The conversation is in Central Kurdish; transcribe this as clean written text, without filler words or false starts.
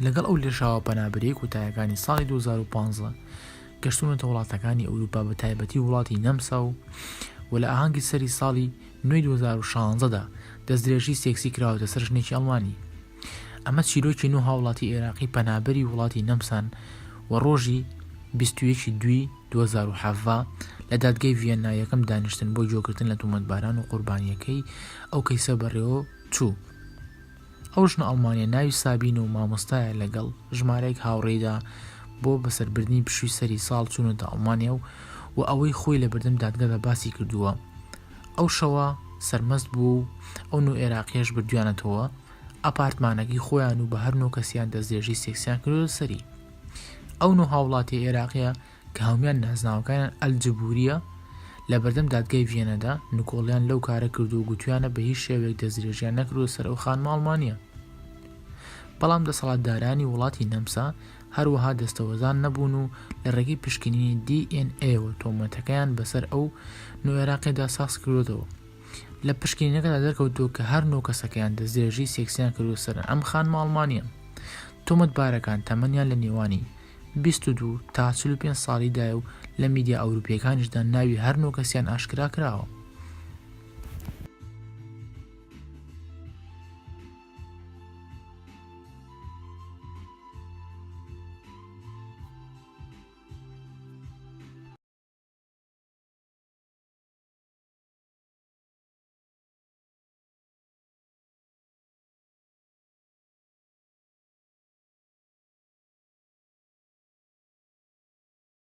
لەگەڵ ئەو لێشاوە پەنابەریەی کۆتایەکانی ساڵی 2015 گەشتوونەتە وڵاتەکانی ئەوروپا بە تایبەتی وڵاتی نەمسا و و لە ئاهەنگی سەری ساڵی نوێی 2016 دا دەستدرێژی سێکسی کراوەتە سەر ژنێکی ئەڵمانی. ئەمە چیرۆکی نۆ هاوڵاتی ئێراقی پەنابەری وڵاتی نەمسان و ڕۆژی 21 ی دووی 2017 لە دادگەی ڤیەننا یەکەم دانیشتن بۆ گوێگرتن لە تۆمەتباران و قوربانییەکەی ئەو کەیسە بەڕێوە چوو. ئەو ژنە ئەڵمانیە ناوی سابینە و مامۆستایە لەگەڵ ژمارەیەک هاوڕێیدا بۆ بەسەربردنی پشووی سەری ساڵ چوونەتە ئەڵمانیا و و ئەوەی خۆی لەبەردەم دادگادا باسی کردووە ئەو شەوە سەرمەست بووە و ئەو نۆ ئێراقیەش بردویانەتەوە ئەپارتمانەکەی خۆیان و بە هەر نۆ کەسیان دەستدرێژی سێکسیان کردووە سەری ئەو نۆ هاوڵاتیە ئێراقیە کە هەموویان نازناوەکانیان ئەلجبوریە، لەبەردەم دادگای ڤیەنەدا نکۆڵیان لەو کارە کردووە و گوتویانە بە هیچ شێوەیەک دەستدرێژیان نەکردووە سەر ئەو خانمە ئەڵمانییە. بەڵام دەسەڵاتدارانی وڵاتی نەمسا هەروەها دەستەوەزان نەبوون و لە ڕێگەی پشکنینی دی ئێن ئەیەوە تۆمەتەکەیان بەسەر ئەو نۆ ئێراقیەدا ساز کردۆتەوە. لە پشکنینەکەدا دەرکەوتووە کە هەر نۆ کەسەکەیان دەستدرێژی سێکسیان کردووە سەر ئەم خانمە ئەڵمانییە. تۆمەتبارەکان تەمەنیان لە نێوانی 22 تا 45 ساڵیدایە و لە میدیا ئەوروپییەکانیشدا ناوی هەر نۆ کەسیان ئاشکرا کراوە.